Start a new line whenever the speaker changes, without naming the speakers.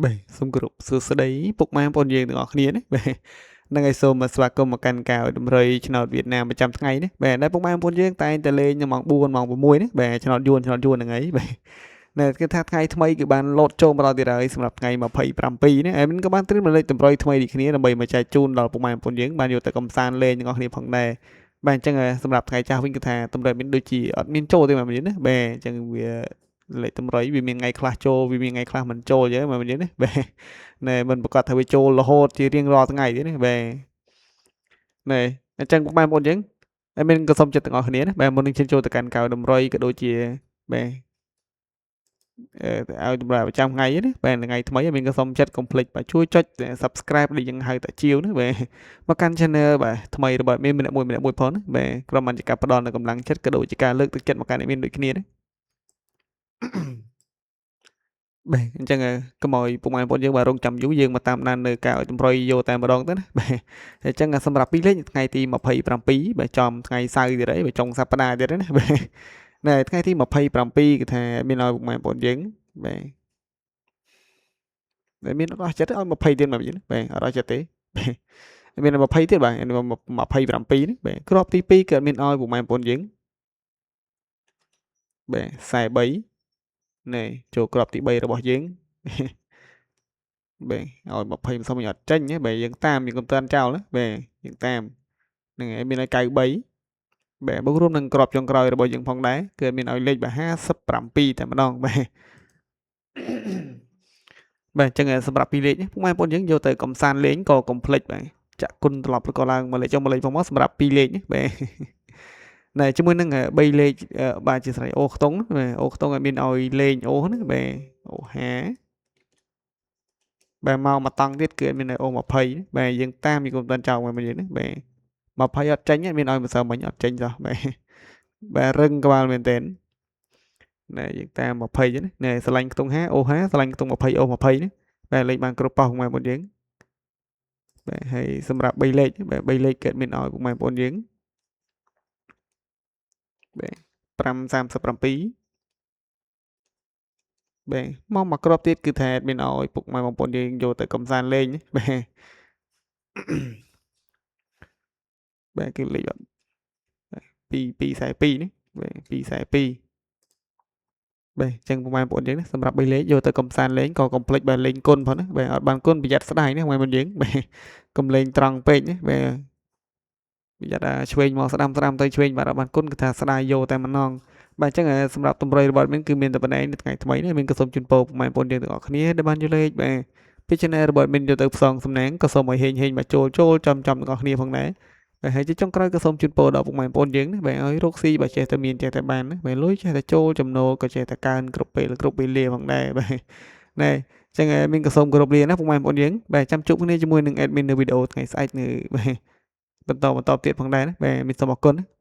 បាទសូមគោរពសួស្តីពុកម៉ែបងប្អូនយើងទាំងអស់គ្នាណាបាទហ្នឹងហើយសូមស្វាគមន៍មកកាន់ការឲ្យតម្រុយឆ្នោតវៀតណាមប្រចាំថ្ងៃនេះបាទដែលពុកម៉ែបងប្អូនយើងតែងតែលេងនៅម៉ោង4ម៉ោង6នេះបាទឆ្នោតយួនឆ្នោតយួនហ្នឹងហើយបាទណែគឺថាថ្ងៃថ្មីគឺបានលោតចូលមកដល់ទៀតហើយសម្រាប់ថ្ងៃ27នេះអែមិនក៏បានត្រៀមលេខតម្រុយថ្មីដូចគ្នាដើម្បីមកចែកជូនដល់ពុកម៉ែបងប្អូនយើងបានយកទៅកំសាន្តលេងទាំងអស់គ្នាផងដែរបាទអញ្ចឹងសម្រាប់ថ្ងៃចាស់វិញគឺថាតម្រុយមានដូចជាអត់មានចូលទេបាទណាបាទអញ្ចឹងវាលេខតម្រុយវាមានថ្ងៃខ្លះចូលវាមានថ្ងៃខ្លះមិនចូលអញ្ចឹងបាទណាបាទណែមិនប្រកាសថាវាចូលរហូតជារៀងរាល់ថ្ងៃទេណាបាទណែអញ្ចឹងបងប្អូនយើងហើយមានក៏សូមចិត្តទាំងអស់គ្នាណាបាទមុននឹងឈានចូលទៅកាន់កៅតម្រុយក៏ដូចជាបាទឲ្យតម្រុយប្រចាំថ្ងៃណាបាទថ្ងៃថ្មីមានក៏សូមចិត្តកុំភ្លេចបាទជួយចុច Subscribe ដែលយើងហៅតាជាវណាបាទមកកាន់ Channel បាទថ្មីរបស់មានម្នាក់មួយម្នាក់មួយផងណាបាទក្រុមបានជាការផ្ដល់នូវកម្លាំងចិត្តក៏ដូចជាការលើកទឹកចិត្តមកកាន់អ្នកមានដូចគ្នាណាបាទអញ្ចឹងកុំឲ្យពុកម៉ែបងប្អូនយើងបាទរងចាំយូរយើងមកតាមដាននៅការឲ្យតម្រុយយកតែម្ដងទៅណាបាទអញ្ចឹងសម្រាប់ពីលេខថ្ងៃទី27បាទចំថ្ងៃសៅរ៍ទៀតហើយបាទចុងសប្តាហ៍ទៀតណាបាទណែថ្ងៃទី27គឺថាមានឲ្យពុកម៉ែបងប្អូនយើងបាទតែមានអត់អស់ចិត្តឲ្យ20ទៀតមកវិញបាទអត់អស់ចិត្តទេបាទមាន20ទៀតបាទ27នេះបាទគ្រាប់ទី2គឺមានឲ្យពុកម៉ែបងប្អូនយើងបាទ43នេះចូលក្របទី3របស់យើងបាទឲ្យ20មិនសមអត់ចេញទេបាទយើងតាមយើងកុំតាន់ចោលណាបាទយើងតាមហ្នឹងហើយមានឲ្យ93បាទបូករួមនឹងក្របចុងក្រោយរបស់យើងផងដែរគឺមានឲ្យលេខបាទ57តែម្ដងបាទបាទអញ្ចឹងសម្រាប់ពីរលេខនេះពុកម៉ែបងប្អូនយើងយកទៅកំសាន្តលេងក៏កុំភ្លេចបាទចាក់គុណត្រឡប់ឬក៏ឡើងមកលេខចុងមកលេខផងមកសម្រាប់ពីរលេខនេះបាទណែជាមួយនឹង3លេខបាទជាស្រ័យអូខ្ទង់បាទអូខ្ទង់ឲ្យមានឲ្យលេងអូណាបាទអូ50បាទមកមួយតង់ទៀតគឺមានឲ្យអូ20បាទយើងតាមយើងកុំតាន់ចោលមកវិញណាបាទ20អត់ចេញមានឲ្យម្សិលមិញអត់ចេញសោះបាទបាទរឹងក្បាលមែនទែនណែយើងតាម20ណាណែស្រឡាញ់ខ្ទង់50អូ50ស្រឡាញ់ខ្ទង់20អូ20ណាបាទលេខបានគ្រប់ប៉ោះពុកម៉ែបងប្អូនយើងបាទហើយសម្រាប់3លេខបាទ3លេខកើតមានឲ្យពុកម៉ែបងប្អូនយើងបាទ537បាទមកមួយគ្រាប់ទៀតគឺថាមានឲ្យពុកម៉ែបងប្អូនយើងយកទៅកំសាន្តលេងបាទបាទគឺលេខ2 242នេះបាទ242បាទអញ្ចឹងពុកម៉ែបងប្អូនយើងណាសម្រាប់3លេខយកទៅកំសាន្តលេងក៏កុំភ្លេចបាទលេងគុណផងណាបាទអត់បានគុណប្រយ័ត្នស្ដាយណាបងប្អូនយើងបាទកុំលេងត្រង់ពេកណាបាទប្រយ័ត្នថាឆ្វេងមកស្ដាំស្ដាំទៅឆ្វេងបាទអត់បានគុណគឺថាស្ដាយយកតែម្ដងបាទអញ្ចឹងសម្រាប់តម្រុយរបស់មានគឺមានតែប៉ុណ្ណេះនៅថ្ងៃថ្មីនេះមានក៏សូមជូនពរពុកម៉ែបងប្អូនយើងទាំងអស់គ្នាដែលបានយល់លេខបាទពី Channel របស់មានយកទៅផ្សងសំណាងក៏សូមឲ្យហេងហេងមកចូលចូលចំចំទាំងអស់គ្នាផងដែរបាទហើយជាចុងក្រោយក៏សូមជូនពរដល់ពុកម៉ែបងប្អូនយើងណាបាទឲ្យរកស៊ីបើចេះតែមានចេះតែបានណាបាទលុយចេះតែចូលចំណូលក៏ចេះតែកើនគ្រប់ពេលគ្រប់វេលាផងដែរបាទណែចឹងមានក៏សូមគោរពលាណាពុកម៉ែបងប្អូនយើងបាទចាំជួបគ្នាជាមួយនឹង admin នៅវីដេអូថ្ងៃស្អែកនៅបាទបន្តបន្តទៀតផងដែរណាបាទមានសូមអរគុណណា។